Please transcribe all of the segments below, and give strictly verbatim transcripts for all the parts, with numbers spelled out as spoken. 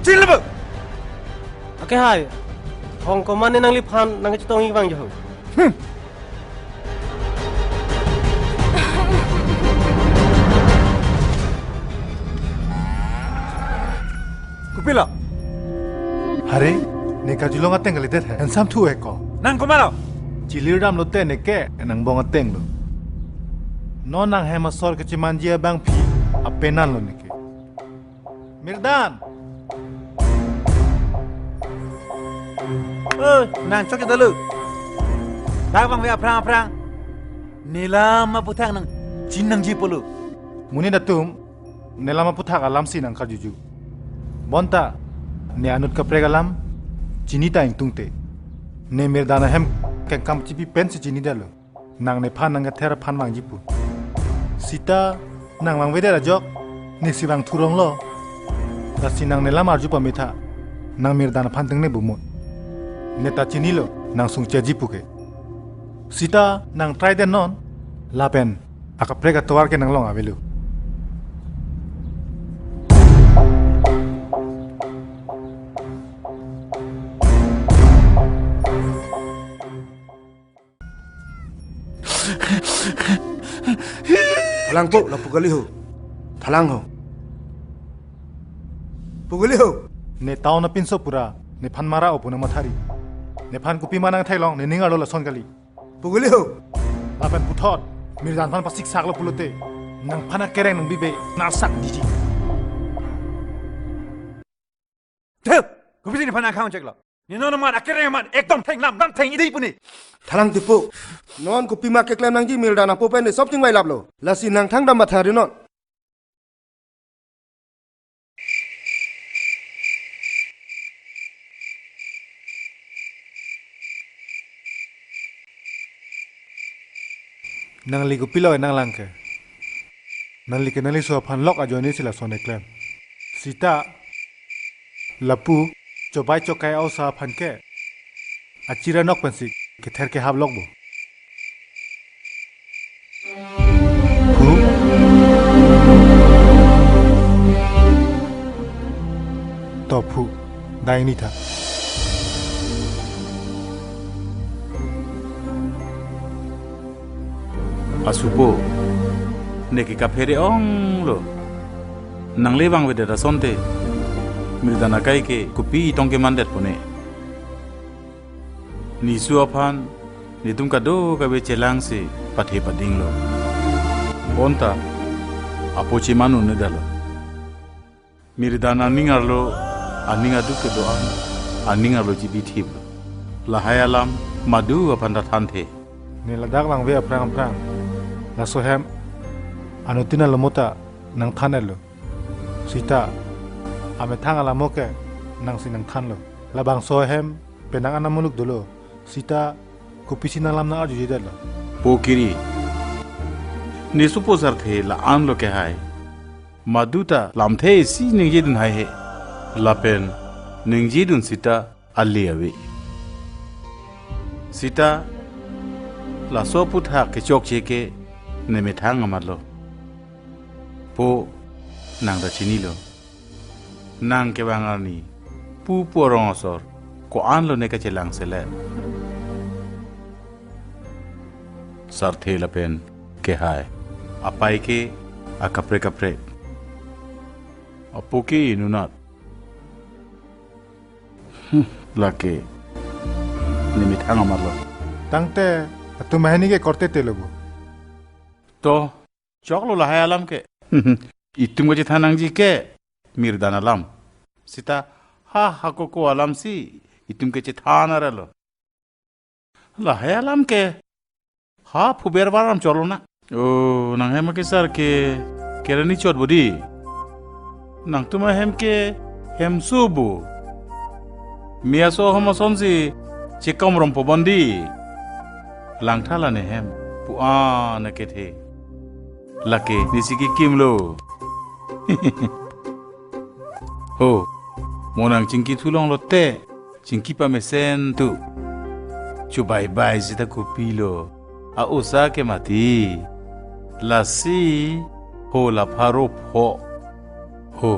Chinilo bo! Ake hai, hong komat ne nangliphan nangchetong-ik vang jo ho. Hmm. Kopilo? Hare, ne kajulong ateng kalidet he. Handsome thu he ko. Nang komatlo? Chilir damlote neke, nang bong ateng lo. Non nang hem asor kechemanji abangpi, apenan lo neke. Mirdan. Oh, nang chok dalo. Dak vangve aphrang aphrang. Ne lam aputhak nang chin nangji pulo. Monit atum, ne lam aputhak alamsi nang karjuju. Bonta, ne anut kaprek alam, chini ta ingtungte. Ne Mirdan ahem kengkam chipi pensi chinidetlo. Nang nephan nangkether aphan vangji pu. Sita, nang vangvedet ajok, nesi vang thurong lo. Lasi nang ne lam arju pametha, nang Mirdan aphan tengne bumut. Ne ta chinilo, nang sungcheji pu ke. Sita, nang try den non, lapen akaprek atovar ke nanglong avelo. Thalang po, lapu kali ho. Thalang ho. Pu kali ho. Ne town apinso pura, nephan mara-o pu nang mathari. Nephan kopima nang theklong, nening arlo lason kali. Pu kali ho. Lapen puthot, Mirdan aphan pasik saklo pulote. Nangphan akereng nangbibe, nangsak diji. Thil, kopisi nephan nangkhang cheklo. Ne non amat akereng amat ekdom thenglam, dam theng-idi pu ne. Thalang tipo. Non kopima keklem nangji Mirdan apo pen ne sop chingvai laplo. Lasi nang thangdam mathari non. Nangli kopilo nanglang ke. Nangli ke nangliso aphan lok ajoine si lason eklem. Sita, lapu, chobai chokai a-osa aphan ke. Achira nok pensi kether kehap lok bo. Phu. To phu, dai ni tha. Asupo, neke kaphere-ong lo. Nangle vangvedet asonte, Mirdan akai ke kopi tong kemandet pone. Neso aphan, netum kadokave chelangsi pathe padinglo. Bonta, apo cheman un-edetlo. Mirdan aning arlo, aning aduk kedo-an, aning arlo chibithiplo. Lahai alam, madu aphan ta thanthe. Ne ladak vangve aphrang aphrang. Laso hem, anuttin alomo ta, nangthan-etlo. Sita, amethang alamo ke, nangsi nangthanlo. Labangso ahem, penang anam muluk dolo. Sita, kopisi nanglam nang arjujedetlo. Po Kiri. Nesopo sarthe la-an lo ke hai. Madu ta lamthe isi ningjedun haihe. Lapen ningjedun sita ale ave. Sita laso aputhak kechokche ke ne methang amatlo. Po nang ta chinilo. Nang kevang arni, pupu arong asor, ko-an lo ne kachelang selet. Sarthe lapen kehai. Apai ke akaprek kaprek. Apo ke inutnat. Hmm, lake. Ne methang amatlo. Tangte, atum ahini ke korte telo bo. To, choklo lahai alam ke. Itum kachethan nangji ke Mirdan alam. Sita ha ha koko alamsi itum kachethan aralo. Lahai alam ke ha phuber varam cholo na. O, nang hem akesar ke kerani chot bodi. Nangtum ahem ke hemso bo. Miyaso ahom asonsi chekom rompo bondi. Langtha la ne hem pu-an akethe. Lake nesi kekimlo. Ho, mo nang chingki thulonglote, chingki pamesen tu. Chubaibai sita kopilo. A-osa ke mati. Lasi, ho la pharo pho. Ho.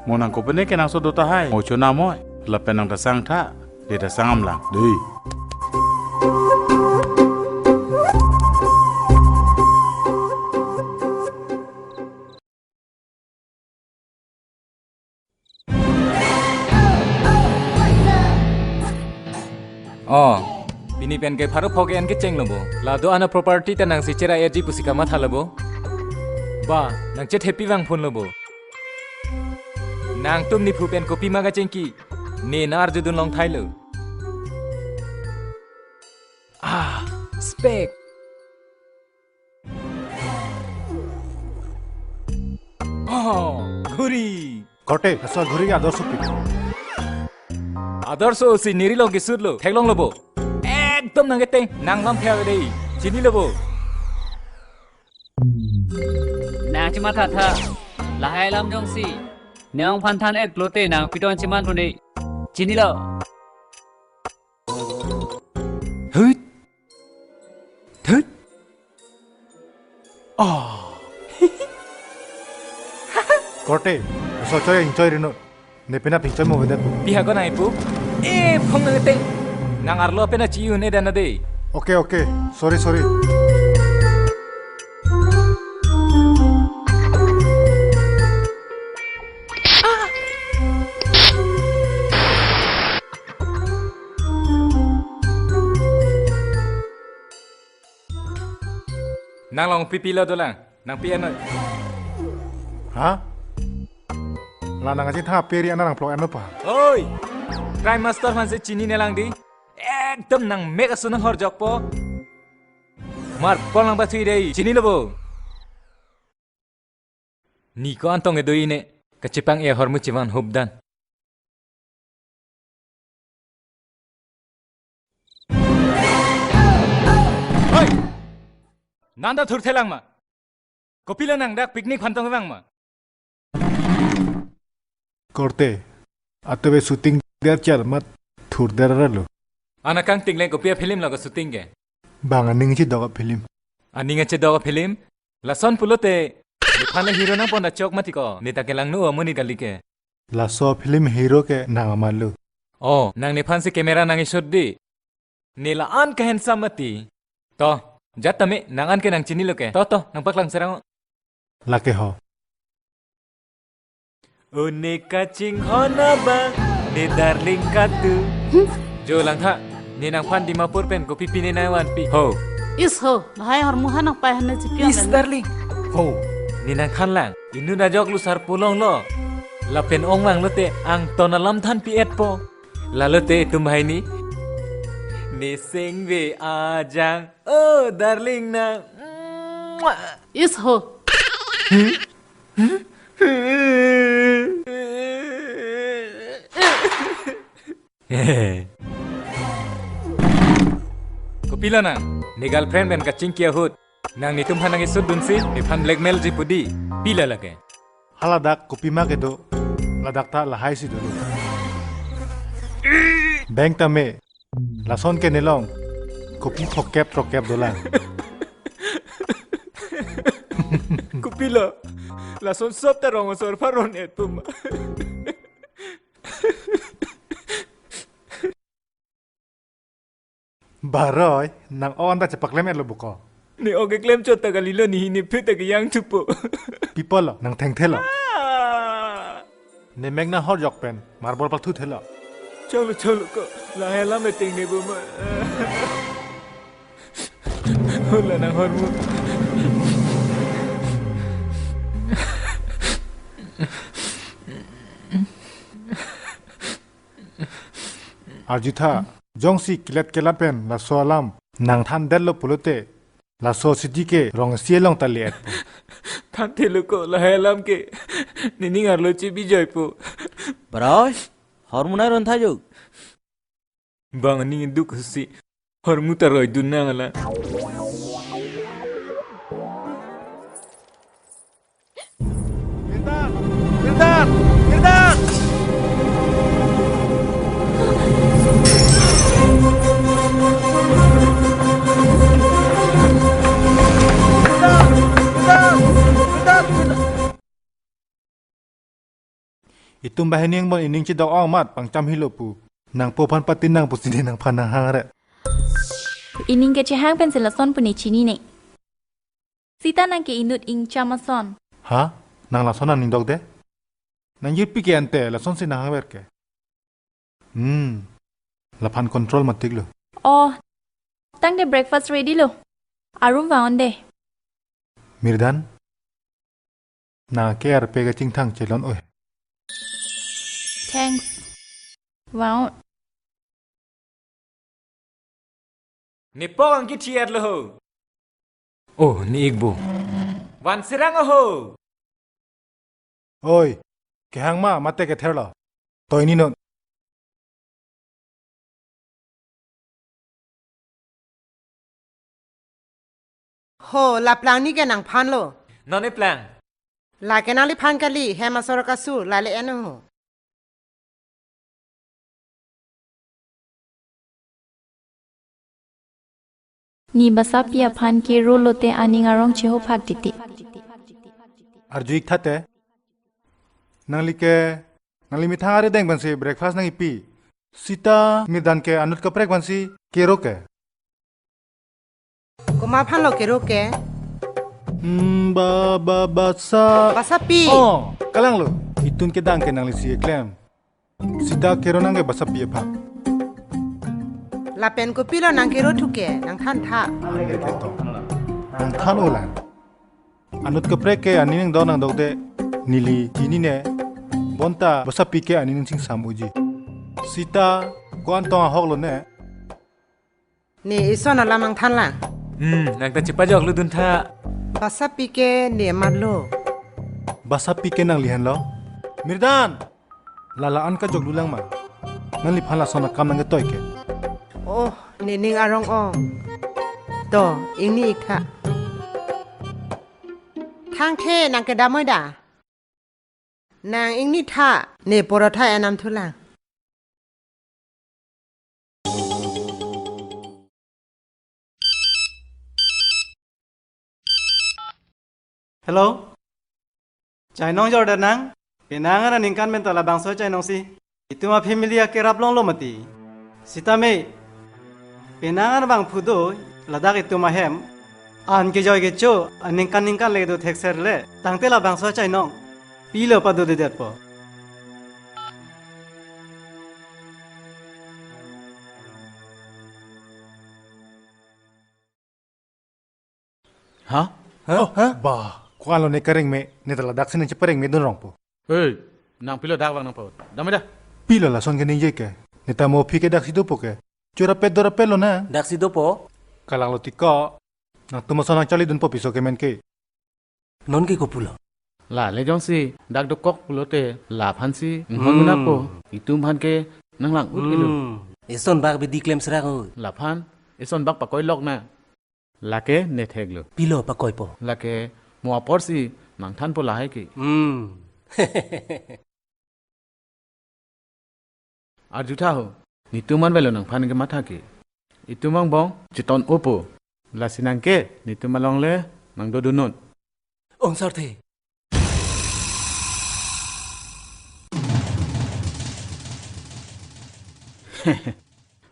Mo nang kopine kenangsot do tahai. Mo chonamoi. Lapen nang ta sang tha. Dei ta sang amlang. Dei. Oh, pini pen ke pharo pho ke-en kechenglo bo. La do-an a-property ta nangsi chera-etji pusi kamatha lo bo. Ba, nang chet happy vangphonlo bo. Nangtum nephu pen kopima kachingki. Ne nang arjudun long thailo. Ah, spek. Oh, ghuri. Korte, laso ghuri ke Adarsho pi? Adarsho si neri long kesut lo, theklonglo bo. Ekdom nang keteng, nang lam phia dei. Chinilo bo. Nang chematha tha. Lahai alam jongsi ne ongphan than-et pulote nang piton cheman pune. Chinilo. Hut. Hut. Oh. Korte, laso choi ingchoi rinot. Ne penap ingchoi mo vedet. Pi ha ko nang ipu? Eh, phong nang teng. Nang arlo pen achi un-e dan ade. Okay, okay. Sorry, sorry. Nang long pipi lo dolang, nang pi-en noi. Ha? La nang aji tha peri ana nang plok eno pa. Oi! Crime Master aphansi chinine lang dei. Ekdom nang mek aso nang horjokpo. Mar pol nang bathui dei, chinilo bo. Ne ko-an tong kedo-i ne, kachepang-e ahormu chevan hupdan. Hoi! Nang ta thurthelang ma? Kopilo nang dak picnic aphan tong vang ma? Korte, atove shooting der char mat thurder lo. Ana kangting le kopi a-film lo ko shooting ke? Bang aning chedok a-film. Aning chedok a-film? Lason pulote, nephan le hero nangpon ta chok mati ko, ne ta kelangno amonit kali ke. Laso film hero ke nang amat lo. Oh, nang nephansi camera nang-i-shoot dei. Ne la-an ke handsome mati. To, jat tame, nang an ke nang chinilo ke. To, to, nang paklang serang. Lake ho. Une kachinghon abang, ne darling katu. Jo langtha, ne nangphan Dimapur pen kopi pine nangvanpi. Ho. Is ho, lahai ahormu ha nangpei han ne chipi. Is, darling. Ho. Ne nangthanlang, inut ajok lusar pulonglo. Lapen ongvang lote angton alam thanpi-etpo. Lalote itum hai ni. Ne sengve ajang, oh darling nang. Is ho. Kopilo nang, ne girlfriend pen kachingki ahut nang netum aphan nang-i-shoot dunsi nephan blackmail ji pu dei, pilo lake. Haladak kopima kedo, ladak ta lahai si dolo. Bang tame, lason ke nelong, kopi phokep trokep dolang. Kopilo, lason sop ta rong asor pharon-et puma. Baroi, nang o anta chepaklem-etlo buko. Ne o keklem chot ta kalilo, ne hini phu ta kejang thupo. Pi apotlo, nang thengthelo. Ah! Ne mek nang horjok pen, marbol palthuthelo. Cholo, cholo ko, lahai alam eteng ne buma. Hola nang ahormu. Arjutha, jongsi kelet kelat pen laso alam nang thandetlo pulote, laso siti ke rong isi along ta le-etpo. Thanthelo ko lahai alam ke, nening arlo chebijoipo. Baroi, ahormu nang rontha jo. Bang aning duk si, ahormu ta roidun nang ala. Kirtan! Kirtan! Kirtan! Kirtan! Kirtan! Kirtan! Kirtan! Itum banghini angbong ining chedok-ong amat pangcham helo pu. Nangpo aphan patin nang pusi ne nangphan nanghang re. Ining kechehang pensi lason pu ne chinine. Sita nang ke inut ingcham ason. Ha? Nang lason aning dokde? Nang jirpi ke ante, lasonsi nanghangver ke. Hmm. Laphan control matik lo. Oh. Tangte breakfast ready lo. Arum vang-un de. Mirdan. Nang ke arpe kachingthang chelon oi. Thanks. Vang-un. Nepok angki thiat lo ho. Oh, ne-ik bo. Van serang ho. Oi, kehang ma, mate kether lo. Toi ni non. Ho, laplang ni ke nangphan lo. Non eplang. La ke nangliphan kali, hem asor kasu, la le eno ho. Ne basapi aphan kero lote aning arong cheho phak titi. Arju-ik tha te. Nangli ke, nangli methang arideng pensi breakfast nangkipi. Sita Mirdan ke anut kaprek pensi kero ke. Komat aphan lo kero ke? Hmm, ba, ba, basa. Basapi. Oh, kalang lo. Itum kedang ke nanglisi keklem. Sita kero nang ke basapi aphan. Lapen kopilo nang kero thu ke, nangthan tha. Nangthan ulang. Anut kaprek ke aning nangdok nangdokde neli chinine. Bonta basapi ke aning nangchingsam unji. Sita ko-an tong ahok lo ne. Ne ison alam nangthan lang. Hmm, nang ta chepajok lutdun tha. Basapi ke ne amat lo. Basapi ke nangli henlo. Mirdan. La la-an kajok lulang ma. Nangliphan lason akam nangketoi ke. Oh, ne ning arong-ong. To, ingni-ik tha. Thangthe nang kedam oi da. Nang ingni tha, ne porotha enam thulang. Hello. Chainong Jordan nang? Penang aningkan pen ta labangso achainong si. Itum a-family akerap longlo mati. Sitame, penang an bang phudo, ladak itum ahem. An kejoi kecho, aningkan ningkan le do thekser le. Tangte labangso achainong. Pilo padodedetpo. Ha? Ha? Oh, ha? Ba, ko-an lo ne kareng me, ne ta ladak si nangchepareng me dun rongpo. Hei, nang pilo dak vang nangpo. Dam da. Pilo lason keningje ke. Ne ta mo aphi ke daksi dopo ke. Chorapet dorapet lo na. Daksi dopo. Kalang lo tiko. Nangtum ason nangcharlidunpo piso kemen ke. Non ke kopulo? La le jongsi dak dokok pulote laphan si inghon Hmm. munapo. Itum aphan ke nanglang-ut kelo. Hmm. Eson bak bidi klem serak o. Laphan eson bak pakoi lok na. Lake ne thek lo. Pilo pakoipo? Lake mo apor si nangthanpo lahai ke. Hmm. Arju tha ho, netum an velo nangphan kematha ke. Itum angbong cheton-opo. Lasi nang ke, netum along le, nangdodun non. Ong sarthe.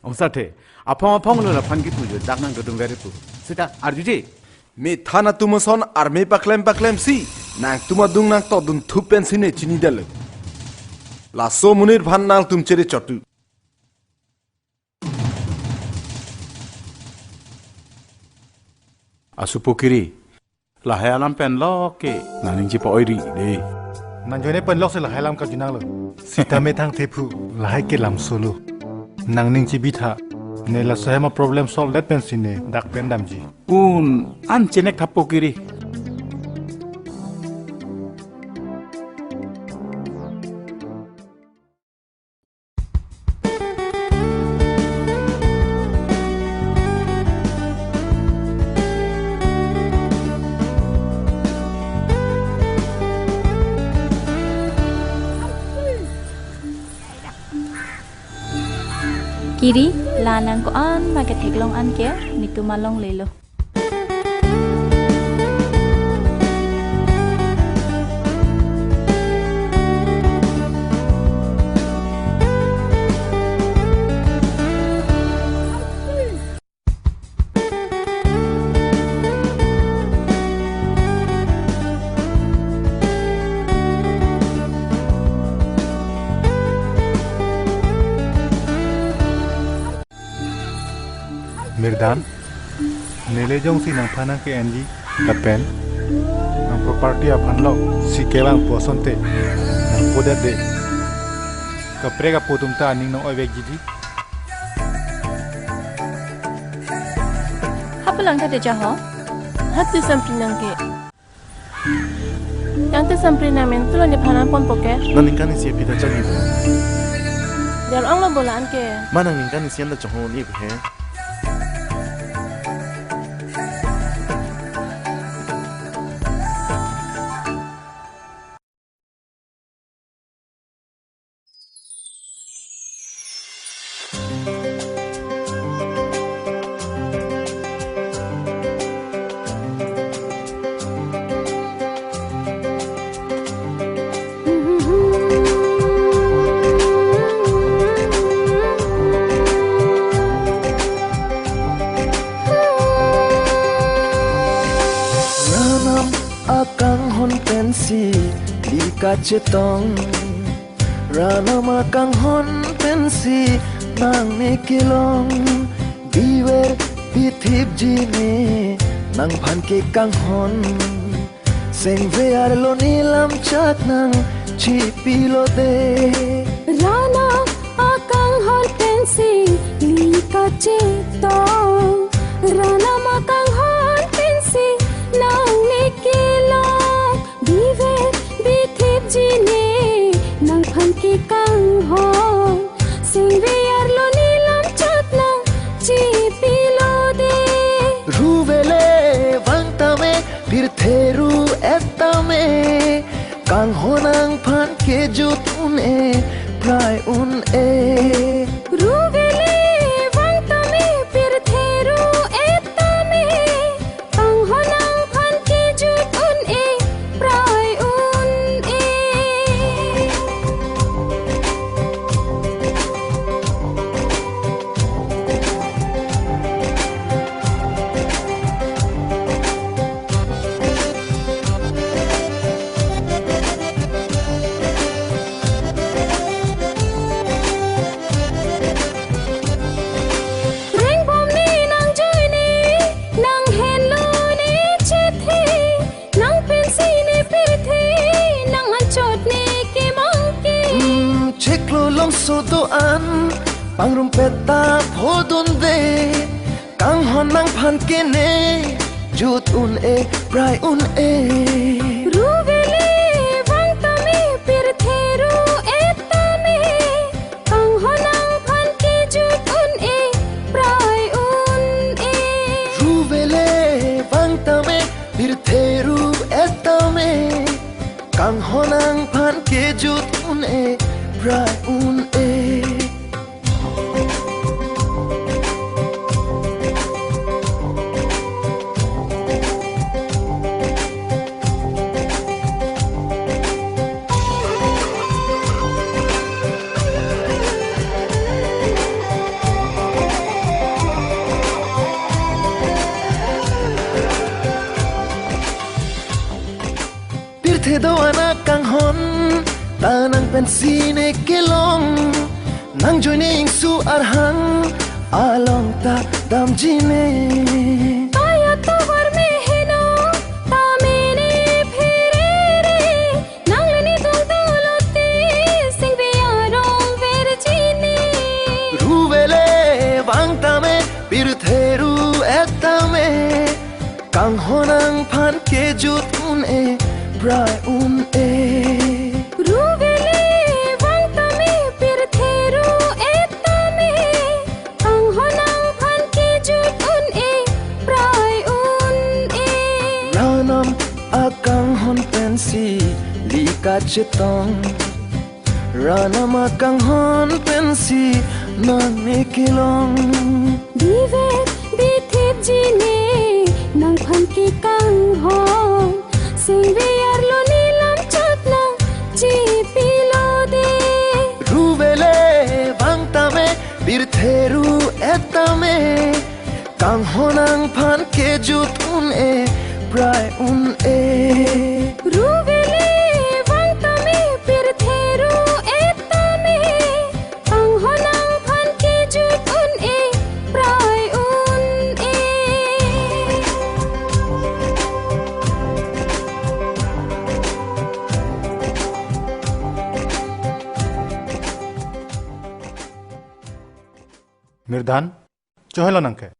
Ong sarthe, aphong aphong lo laphan kipu jo, dak nangdodunver pu. Sita, arjuje. Methan atum ason arme paklem paklem si, nangtum adung nangtodun thup pensi ne chinidetlo. Laso amonit aphan nangtum chere chotu. Asupo Kiri, lahai alam pen lok ke nangning chepa-oiri de. Nangjoine pen lok si lahai alam karjunanglo. Sitame thangthe phu, lahai ke lam solo. Nangning chebitha, ne laso ahem a-problem solve det pensi ne dak pen damji. Un, an chenek thapo Kiri. Kiri, la nang ko-an ma ketheklong an ke, netum along lelo. Birdan, neli jongsi nangphan nangke-enji lapen nang property aphan lok si kevang pu asonte nangpudetde, kaprek apo atum ta aning nang-oivekji di. Hapulang ta teja ho. Hap tu sampri nangke. Tangte sampri nangmen pulo nephan nangponpo ke. Nang ningkan isi aphi ta changni bo. Jar-ong lo bo la-an ke. Ma nang ningkan isi anta chonghoni bo he. Ranam akanghon pensi li kachetong. Ranam akanghon pensi nangne kelong. Biver bithipji ne nangphan kekanghon. Sengve arlo nelam chak nangchipilo de. Ranam akanghon pensi li kachetong. Ranam akanghon pensi nangne kelong. Biver bithipji ne nangphan kekanghon. Sengve arlo nelam chak nangchipilo de. Ruvele vang tame, pirthe ru-et tame. Kanghon nangphan kejut un-e, prai un-e. Ruvele vang tame, pirthe ru-et tame. Kanghon nangphan kejut un-e, prai un-e. Rengbom ne nangjoine, nanghenlo ne chethe, nang pensi ne pirthe, nang anchot ne kemang ke. Hmm, chiklo longso do-an, pangrumpet ta phodunde, kanghon nangphan kene, jut un-e, prai un-e. Ruvele vang tame, pirthe ru-et tame. Kanghon nangphan kejut un-e, prai un-e. Ruvele vang tame, pirthe ru-et tame. Kanghon nangphan kejut un-e, prai un-e. Pirthe do-an akanghon, ta nang pensi ne kelong, nangjoine ingsu arhang, along ta damji ne. Kaya tovar meheno, ta mene pherere, nang leni dong dolote, singve arong verji ne. Ruvele vang tame, pirthe ru-et tame. Kanghon nangphan kejut un-e, prai un-e. Ruvele vang tame, pirthe ru-et tame. Kanghon nangphan kejut un-e, prai un-e. Ranam akanghon pensi li kachetong. Ranam akanghon pensi nangne kelong. Biver bithipji ne nangphan kekanghon. Singve arlo nelam chot nangchipilo de. Ruvele vang tame, pirthe ru-et tame. Kanghon nangphan kejut un-e, prai un-e. Ruvele vang tame, pirthe ru-et tame. Kanghon nangphan kejut un-e, prai un-e. Mirdhan, chohelo nangke.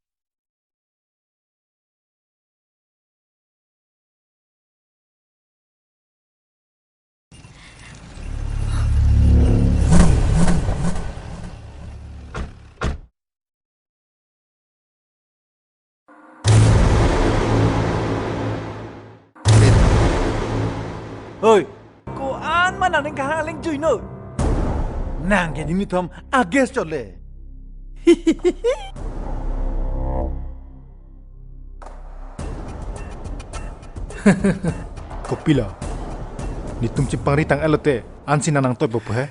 Hoi, ko-an ma nangning kehang aling juino. Nang ke nini thom ages chole. Kopilo. Netum chepangri tang-etlote ansi nang nangtoipo pu he.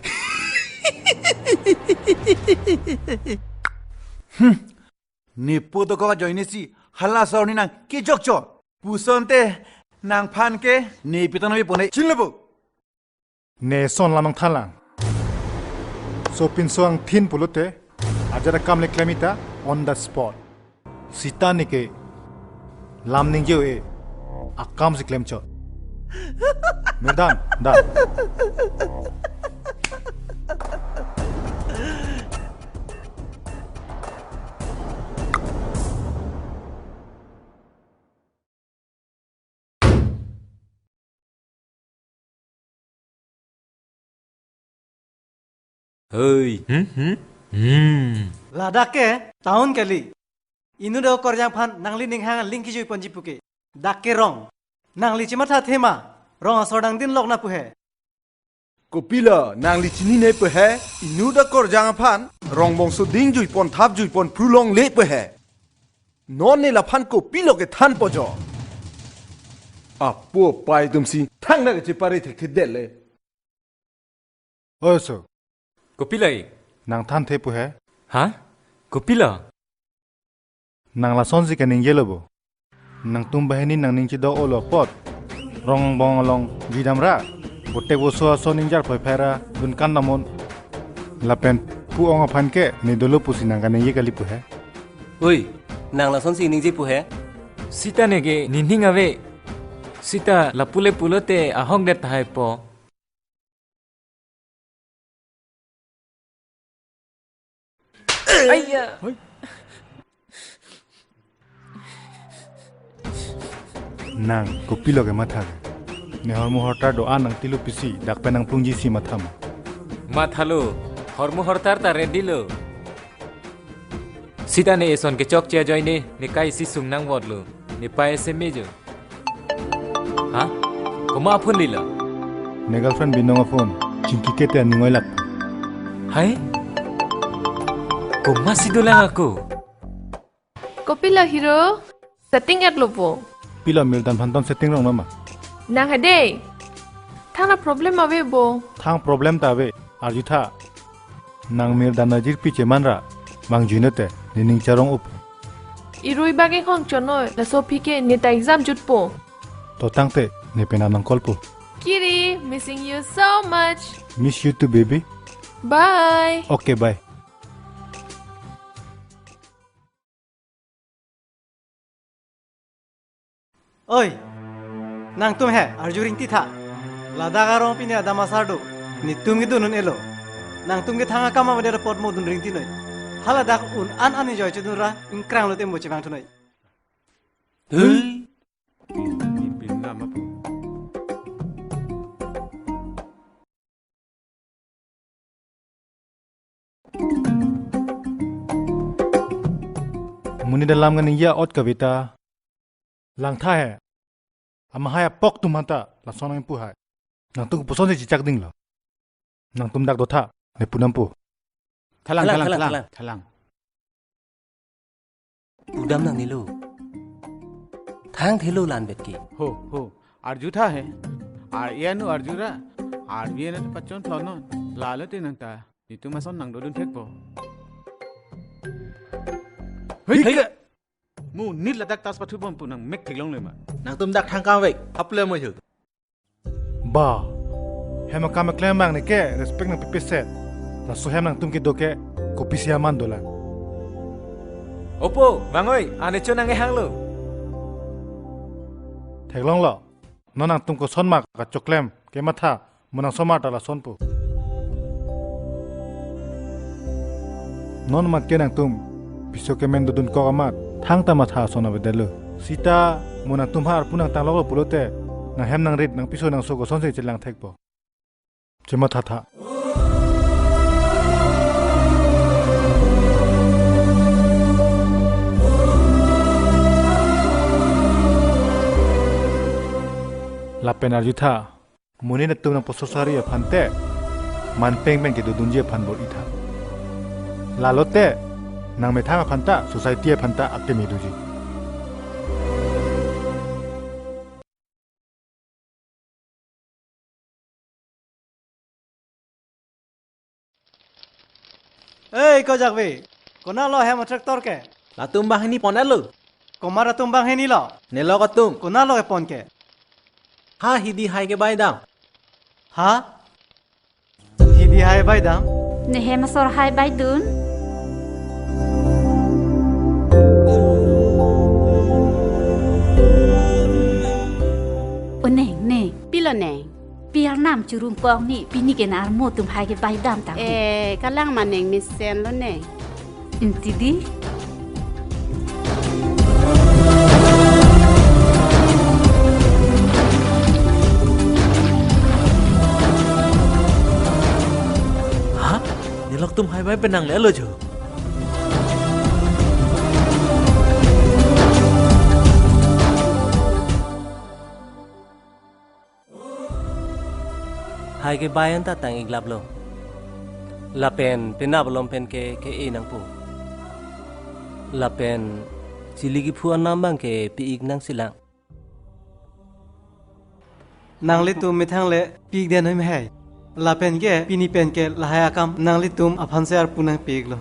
Hmm. Nepo dokok ajoinesi hala asor ni nang kejok chot. Pusonte nangphan ke ne pitang nave pone chinlo bo. Ne son lam nangthanlang. Sopinso angthin pulote ajat akam le klem-i ta on the spot. Sita neke lam ningje-o-e, akamsi klem chot. Mirdhan, da. Hei. Hmm, hmm, hmm. Ladak ke town kali. Inut akorjang aphan nangli ning hang aling kejui ponji puke. Dak ke rong. Nangli chematha thema. Rong asor dang din lok na pu he. Kopilo, nangli chinine pu he, inut akorjang aphan, rong bongso ding jui pon thap jui pon pru longle pu he. Non ne laphan kopilo kethan po jo. Apo pai atumsi, thang na kachepare thekthedet le. Oso. Kopilo ik? Nang thanthe pu he? Ha? Kopilo? Nang lasonsi kaningjelo bo. Nangtum banghini nangning chedok-olo apot. Rong bong along jui damra. Botek boso ason ningjar phoi phaira. Dunkan damnon. Lapen pu ong aphan ke ne dolo pusi nang kaningje kali pu he. Oi, nang lasonsi ningje pu he? Sita neke nening ave. Sita lapu le pulote ahokdet tahai po. Aiya. Hoi. Nang, kopilo kematha ke? Ne hormu hortar do-an nangtilo pisi, dak pen nangplungjisi matha ma? Mathalo, hormu hortar ta ready lo. Sita ne eson kechokche ajoine, ne kai isi sung nangvotlo, ne pai isi mejo. Ha? Komat aphone lilo? Ne girlfriend binong aphone. Chingki kete aning oilak. Hai? Komatsi dolang ako? Kopilo hero? Setting-etlo bo. Pilo Mirdhan aphan ton setting rong nama? Nang hade. Thang na problem ave bo. Thang problem ta ave. Arjutha. Nang Mirdhan ajirpi chemanra, vangjuinote, nening charong up. Irui bagi khong chonoi, laso aphi ke neta exam jutpo. To tangte, ne penang nang call po. Kiri, missing you so much. Miss you too, baby. Bye. Okay, bye. Oi, nangtum he, arju ringti tha. Ladak arong pine adam asar do. Netum kedun un-elo. Nangtum kethang akam avedet apot mo dun ringti noi. Hala dak un an an enjoy chedun ra, ingkrang lote mo chevang thu noi. Hui. Pin, pin, pin, lama po. Monit alam kaningje ot kaveta. Langtha he. Amahai apok atum aphanta lason nangpu hai. Nangtum kopuson si chechak dinglo. Nangtum dak dotha, ne pu dampo. Thalang, thalang, thalang, thalang, thalang, thalang. Pudam nangnelo. Thangthelo la-anvet ke. Ho, ho. Arjutha he. Ar ianu arjura. Arvi ena pachon thlonon. Lalo te nangta. Netum ason nangdodun thekpo. Hei, hei. Ke. Monit ladak tas pathu bom pu nang mek theklongle ma. Nangtum dak thang kangvek. Haple mo hiu. Ba. Hem akam keklem abang neke respect nangpipeset. Laso hem nangtum kedo ke kopisi aman dolang. Opo, vangoi, ane cho nang-e hanglo. Theklonglo. Non nangtum koson ma kachoklem kematha, mo nang somar ta lasonpo. Non mat ke nangtum piso kemen dodun kok amat thangta matha ason avedetlo. Sita mo nangtum ha arpu nangtang loklo pulote nanghem nangrit nangpiso nangso kosonsi chelang thekpo. Chemathatha. Lapen arjutha, monit atum nangpososari aphan te manpeng pen kedodunji aphan bor-itha. Lalote nangmethang aphan ta society aphan ta atim iduji. Ei, ko Jakve, konatlo hem a-tractor ke? Latum banghini pon-etlo. Komat atum banghini lo? Nelok atum. Konatlo kepon ke? Ha, hidi hai kebai dam. Ha? Hidi hai bai dam? Ne hem asor hai bai dun? O neng, neng. Pilo neng? Pi arnam churumkong ni, pini ke na armo atum hai kebai dam tang. Eh, kalang ma neng mesenlo neng. Inti di. Ha? Nelok atum hai bai pen nanglelo jo. Hai kebai anta tang-iklaplo. Lapen penap along pen ke ke-e nangpo. Lapen chili kephu anam abang ke pi-ik nangsilang. Nanglitum methang le pi-ik den hem hai. Lapen ke pini pen ke lahai akam nanglitum aphansi arpu nangpi-iklo.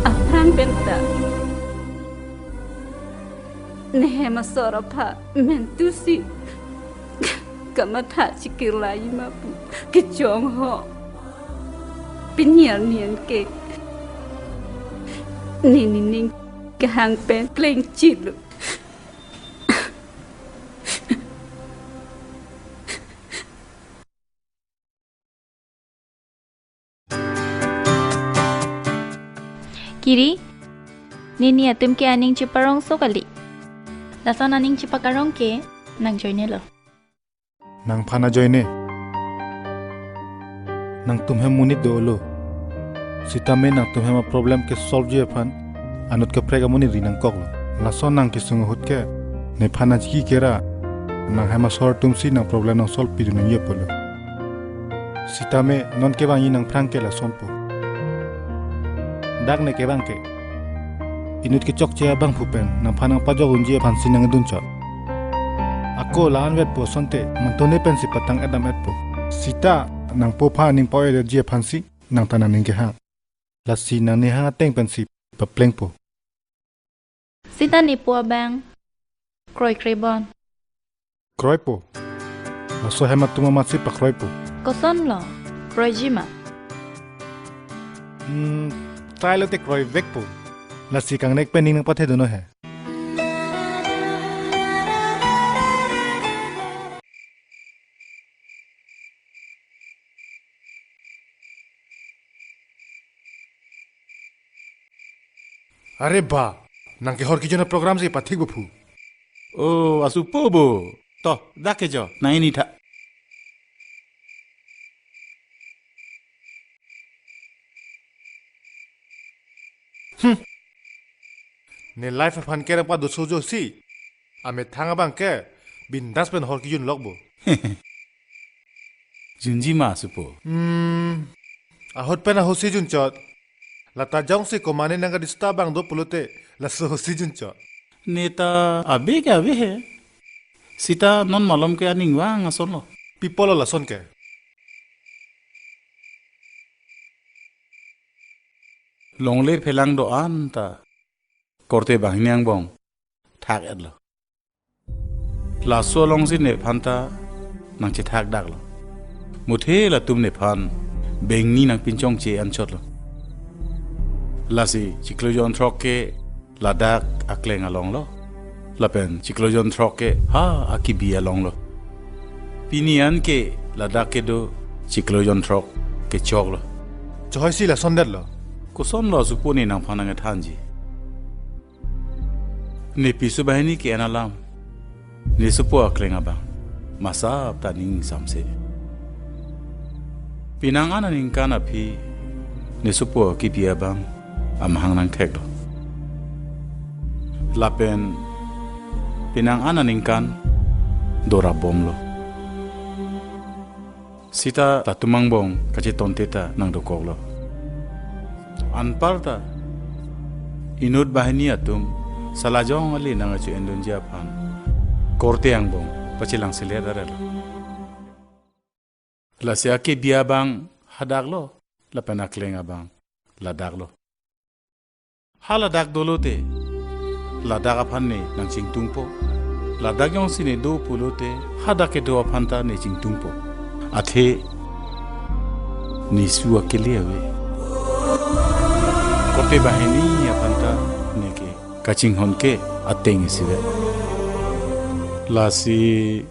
Aphrang pen ta ne hem asor aphan mentusi kamatha chikirlai ma pu kechong ho. Pini arni an ke ne nening kehang pen plengchitlo. Kiri, nini atum ke aning cheparongso kali. Lason aning chepakarong ke nang ajoinelo. Nangphan ajoine. Nangtum hem monit dolo. Sitame nangtum hem a-problem ke solve ji aphan anut kaprek amonit ri nangkoklo. Lason nang kesung ahut ke nephan achiki kera nang hem asor atumsi nang problem nang solve pidun nangji apotlo. Sitame non kevangji nangphrang ke lasonpo. Dak ne kevang ke inut kechokche abangphu pen nangphan nangpajok unji aphansi nangdunchot. Ako la-anvetpo asonte mantone pensi patang-et dam-etpo. Sita nangpo aphan aning pa-o-edetji aphansi nang ta nangning kehang. Lasi nangning hang ateng pensi paplengpo. Sita nepo abang kroikre bon. Kroipo. Laso hem atum amatsi pakroipo. Kosonlo? Kroiji ma? Hmm, try lote kroivekpo. Lasi kangnek pen ning nangpathedunnon he. Are ba, nang ke Hor Kejun a-program si pathik bo phu. Oh, asupo bo. To, dak ke jo, nang ini tha. Hmm. Ne life aphan kerang pa doso josi. Amethang abang ke bindas pen Hor Kejun lok bo. Junji ma asupo. Hmm. Ahut pen ahutsi junchot. Lata jongsi komane nang ka disturb abang do pulote laso ahutsi junchot. Ne ta ave ke ave he. Sita non malom ke aning vang asonlo. Pi apotlo lason ke? Longle phelang do-an ta korte banghini angbong thak-etlo. Laso alongsi nephan ta nangchethakdaklo. Muthe latum nephan bengni nangpinchongche anchotlo. Lasi chiklo jonthrok ke ladak akleng alonglo. Lapen chiklo jonthrok ke ha akibi alonglo. Pini an ke ladak kedo chiklo jonthrok kechoklo. Chohoi si lasondetlo. Kosonlo asupo ne nangphan nangkethanji? Ne piso banghini ke-en alam, ne sopo akleng abang masap ta ning samse. Penang an aningkan aphi ne sopo kebi abang amahang nangtheklo. Lapen penang an aningkan dorabomlo. Sita latum angbong kachetonte ta nangdokoklo. Anparta inut banghini atum salajong ale nangkacho-endunji aphan korte angbong pachelangselet arelo. Lasi akebi abang hadaklo, lapen akleng abang ladaklo. Haladak dolote, ladak aphan ne nangchingtungpo. Ladak jongsi ne do pulote, hadak kedo aphan ta ne chingtungpo. Athe ne su akele ave. Korte banghini aphan ta neke kachinghon ke ateng isivet. Lasi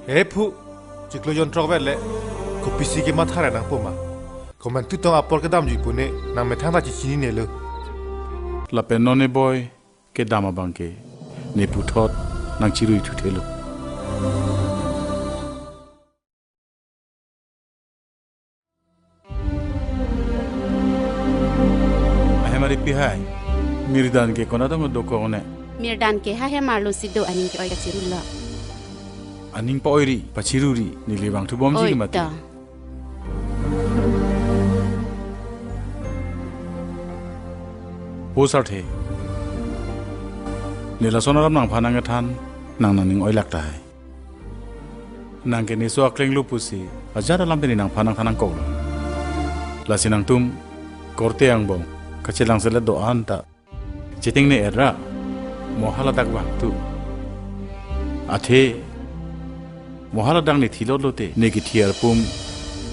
He phu, chiklo jonthrok vet le, kopisi kemathare nangpo ma? Komantu tong apor kedamji pu ne nangmethang ta chechinine lo. Lapen non ne boi kedam abang ke ne puthot nangchiruithuthelo. Ahemari pihai. Mirdan ke konat tong dokok ne? Mirdan ke ha hemarlo si do, aning ke-oi kachirilo. Aning pa-oiri, pachiruri, neli vangthu bomji. Oi ke mati ta. Po sarthe. Ne lason alam nangphan nangkethan, nang nangning oilak tahai. Nang ke ne so aklenglo pusi ajat alam te ne nangphan nangthan nangkoklo. Lasi nangtum korte angbong kachelangselet do-an ta chetengne era, mo haladak vangthu. Athe mo haladak ne thilotlo te, ne kethi arpum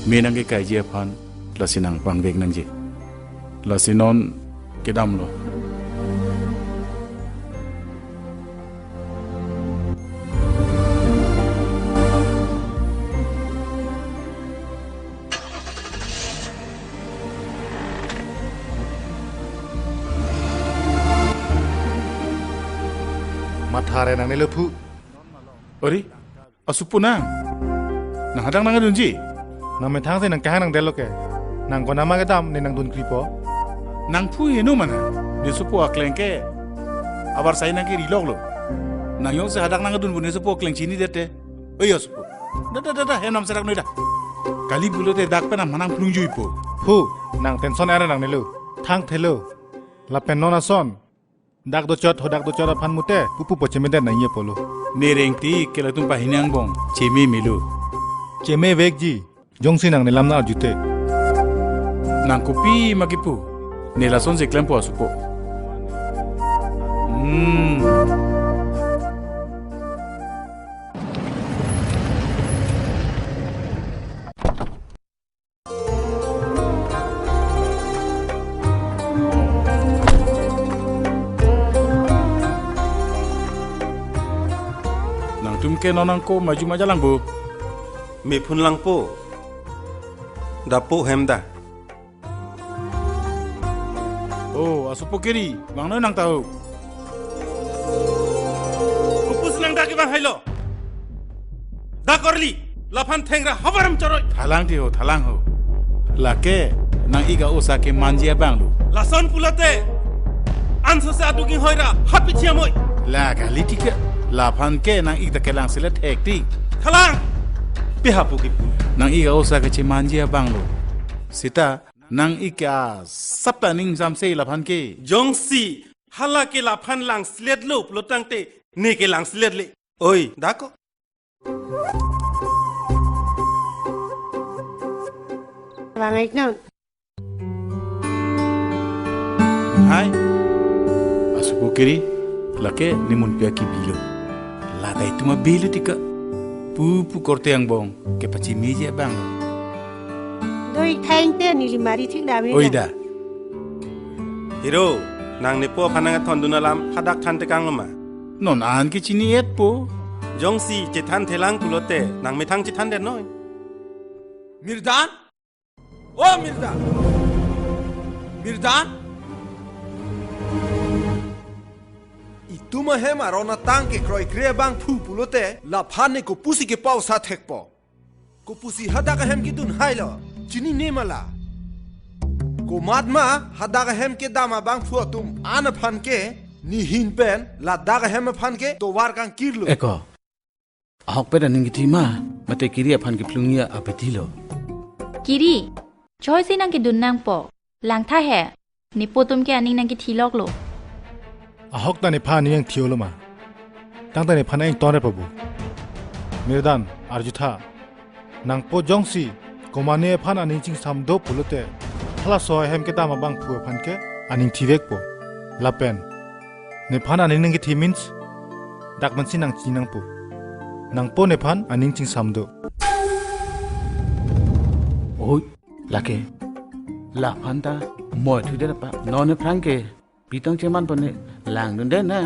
me nangkekaiji aphan lasi nangvangvek nangji. Lasi non kedamlo. Mathare nangne lo phu. Ori, asupo nang. Nang hadak nangdunji. Nangmethang si nangkehang nangdetlo ke. Nang konat ma kedam ne nangdun kripo? Nang phu heno mana? Ne sopo akleng ke abar sai nangkeriloklo. Nang jongsi hadak nangdun pu ne sopo akleng chinidet te. Oi asupo. Da da da da, hem nam serak noi da. Kali pulote dak pen amahang nangplungjuipo. Phu, nang tension ara nangne lo. Thangthelo. Lapen non ason dak dochot, hadak dochot aphan mute pupu po chemedet nangji apotlo. Ne rengtik ke latum banghini angbong chememelo. Chemevekji, jongsi nang ne lam nang-arjute. Nang kopi ma kipu, ne lason si klempo asupo. Hmm. Nangtum ke non nangko maju maja lang bo? Mephun langpo. Dapo hem da. Oh, asupo keri, bang noi nang tahu. Kopisi nang dak kevang hailo. Dak korli, laphan thengra havar hem choroi. Thalang ti ho, thalang ho. Lake nang-ik a-osa kemanji abang lo. Lason pulote ansose aduk inghoira hapi chiamoi. La kali tik ke, laphan ke nang-ik ta kelangselet hektik. Thalang. Pi hapu kipu. Nang-ik a-osa kechemanji abang lo. Sita nang-ik ke asap ta ning samse laphan ke. Jongsi hala ke laphan langseletlo pulo tangte ne ke langselet le. Oi, dako. Bang-ik non. Hai. Asupo keri, lake ne munpi akebilo. La dai tuma bilo tik ke. Pupu korte angbong kepachemeji abang lo. Doi thain te neli mari thik dam. Oi da. Hero, nang nepo aphan nangthondun alam hadak than tekang lo ma? Non an ke chini-etpo. Jongsi chethan thelang pulote nangmethang chethan det noi. Mirdan? O Mirdan! Mirdan! Itum ahem aron atang kekroikre abangphu pulote laphan ne kopusi kepau sa thekpo. Kopusi hadak ahem kedun hailo, chinine ma la? Komatma hadak ahem kedam abangphu atum an aphan ke nehin pen ladak ahem aphan ke tovar kangkirlo. Eko, ahokpet aning kethi ma, mate Kiri aphan keplung-i aphi thilo? Kiri, choi si nangkedun nangpo. Langtha he, nepo atum ke aning nangkethiloklo. Ahok ta nephan aning nangthilo ma? Tangte nephan aning ton-re pabu. Mirdan, arjutha. Nangpo jongsi komatne aphan aning chingsam do pulote, halaso ahem kedam abangphu aphan ke aning thivekpo. Lapen nephan aning nangkethi means dak mansi nangchinangpo. Nangpo nephan aning chingsam do. Oi, lake. Laphan ta moi thu de pa. Non aphrang ke pitong cheman pone langdun de na.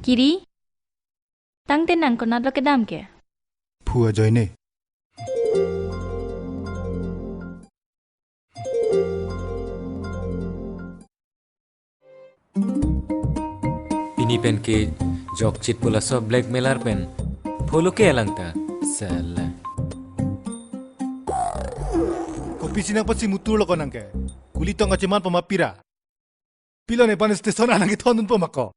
Kiri, tangte nang konatlo kedam ke? Phu ajoine. Pini pen kejokchit pu laso blackmailer pen. Pholo ke langta. Sala. Kopisi nangpasi mutur lo ko nang ke? Kuli tong kacheman pama pira? Pilo nephan station anang kethondunpo ma ko?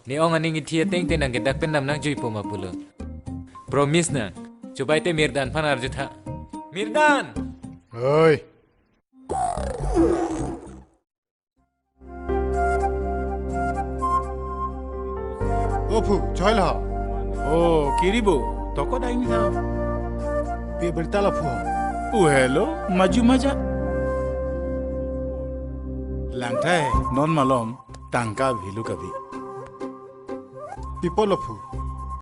Ne-ong aning kethi ateng te nangke dak pen dam nangjuipo ma pulo. Promise nang. Chobai te Mirdan aphan arjutha. Mirdan! Oi. O phu, choi lo. O, Kiri bo, toko dai ni ha. Pi berita lo phu? O hello, maju maja. Langtha he, non malom, tangka bhilu kabi. Pi apotlo phu?